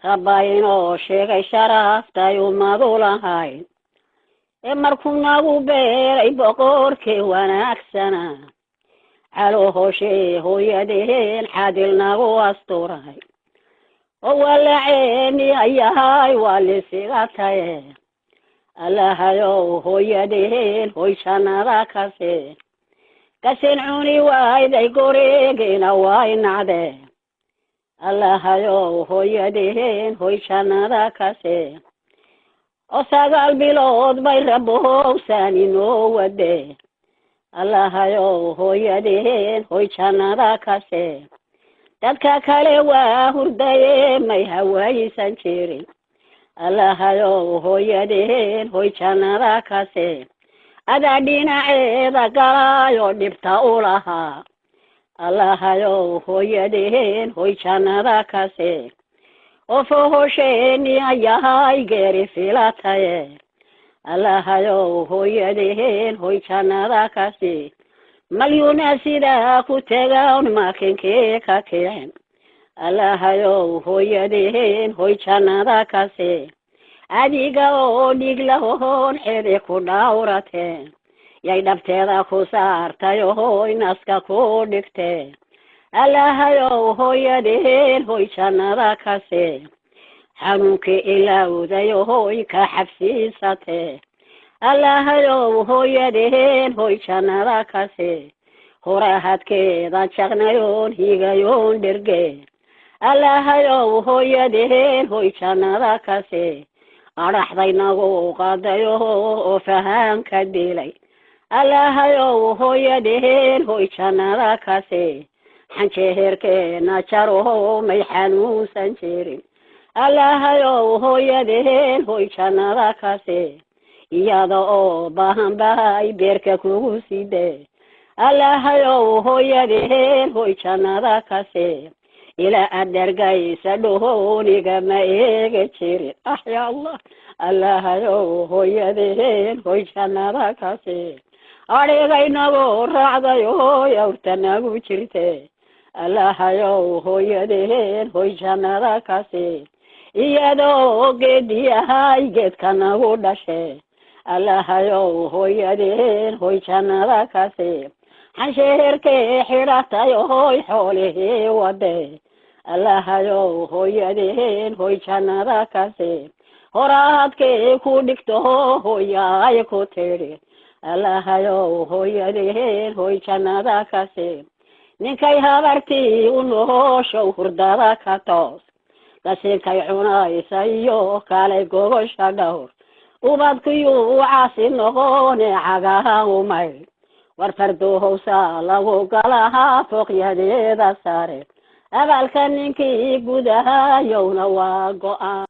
Rabbaa inoo sheegay sharaftay ummadu lahayd ee markuu nagu beeray boqorkii wanaagsana, caloohoshee hooyadeen xadil nagu asturay oo waa la ceeni ayahay, waa lisiga taye. Allahayow hooyadeen hoy jannada kase gasin cuni wayday, goreegina way nacde. Allahayow hooyadeen hoy jannada kase oo 9 bilood bay rabowsani noo wade. Allahayow hooyadeen hoy jannada kase, dadka kale waa hurdaye, may hawaysan jirin. Allahayow hooyadeen hoy jannada kase, adaa dhinaceeda galaayo dhibta u lahaa. Allahayow hooyadeen hoy jannada kase oo fohosheeni ayahay geeri filataye. Allahayow hooyadeen hoy jannada kase, malyuna sidaa ku tegawn makinkii ka kicin. Allahayow hooyadeen hoy jannada kase, adiga oo dhig lahoon cidi ku dhawrateen yay dhabteeda ku saartay ohoy naska ku dhigtee. Allahayow hooyadeen hoy jannada kase, xanuunkii ilowday ohoy ka xabsiisatee. Allahayow hooyadeen hoy jannada kase, horahadkeedan jaqnayoon higayoon dherge. Allahayow hooyadeen hoy jannada kase, adhaxday nagu qadayo oo fahaanka dilay. Allahayow hooyadeen hoy jannada kase, xanjeherkeena jaro may xanuunsan jirin. Allahayow hooyadeen hoy jannada kase, iyada oo baahan bahay beerka kugu sidee. Allahayow hooyadeen hoy jannada kase, ilaa aad dhergaysa dhooniga ma eega jirin. Ah, ya Allah. Allahayow hooyadeen hoy jannada kase, adhigaynagu raacday oy awrta nagu jirte. Allahayow hooyadeen hoy jannada kase, iyadoo geediyahay geedka nagu dhashe. Allahayow hooyadeen hoy jannada kase, xansheerkee xidhatay oy xoolihii wade. Allahayow hooyadeen hoy jannada kase, horaadkee ku dhigto hooyaay ku tidhi. Allahayow hooyadeen hoy jannada kase, ninkay habartii u nooshow hurdada ka toos, qashinkay cunaysa iyo kaalay gogosha dhowr, ubadkiyuu caasi noqone cagaha umay. War fardohowsa lagu galahaa fooqyadeeda sare, abaalka ninkii gudahayowna waa go-aan.